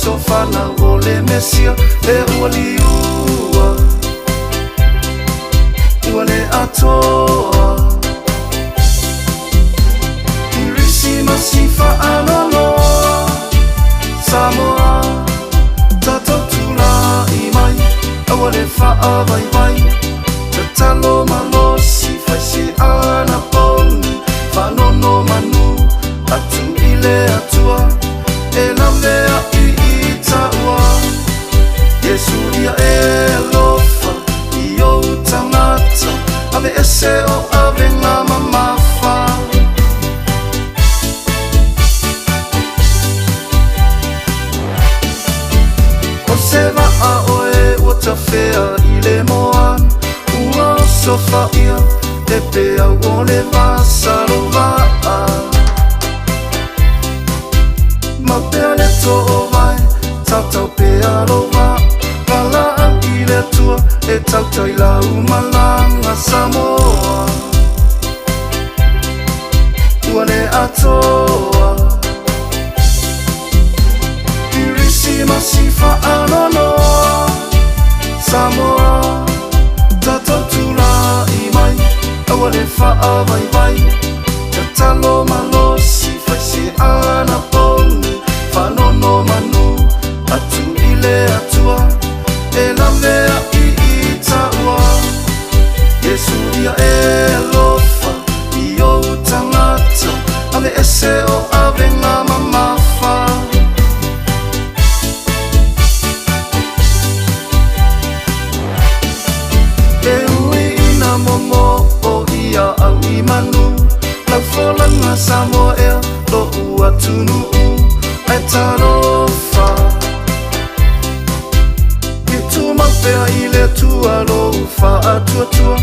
aso fanau o le Mesia e ua liua ua le atoa. Kirisimasi faanoanoa Samoa tatou tulai mai aua le faavaivai tatalo malosi fai se anapogi faanonomanu atu i le Atua e laveai i taua Iesu ia e alofa i ou tagata aveese o avega mamafa. O se vaa oe ua tafea i le moana ua osofaia e peau o le vasa lou vaa mau pea le toovae tautau pea lou vaa valaau i le Atua e tautai lau malaga Samoa ua le atoa. Kirisimasi faanoanoa Samoa tatou tulai mai aua le faavaivai tatalo malosi fai se anapogi faanonomanu atu i le Atua e laveai i taua Iesu ia e alofa i ou tagata aveese o avega mamafa. E ui ina momo o ia au i manu lau folauga Samoa ea lo'u atunuu ae talofa i tumau pea i le Atua lou faatuatua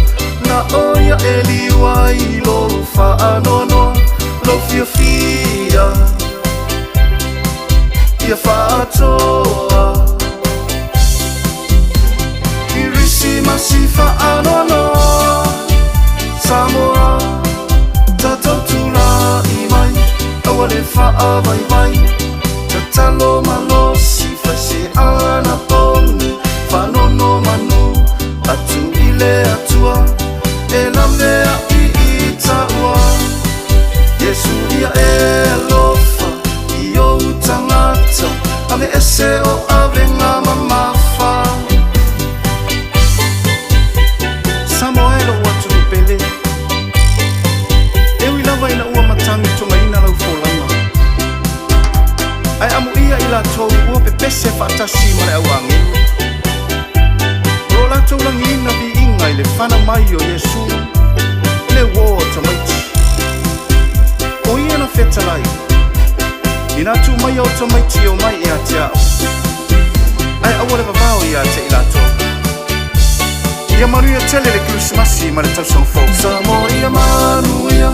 na o ia e liua ai lou faanoanoa lou fiafia ia faatoa. Kirisimasi faanoanoa Samoa tatou tulai mai aua le faavaivai tatalo malosi fai se anapogi faanonomanu atu i le Atua e laveai i taua Iesu ia e alofa i ou tagata aveese o avega mamafa. Samoa e lou atunuu pele e ui lava ina ua matagi togaina lau folauga ae amuia i latou ua pepese faatasi ma le auagelu o lo latou lagiina viiga i le fanau mai o Iesu le uō o tamaiti o ia na fetalai ina tuu maia o tamaiti o mai ia te a'u ae aua le vavao ia te i latou ia manuia tele le Kerisimasi ma le tausaga fou. Samoa ia manuia.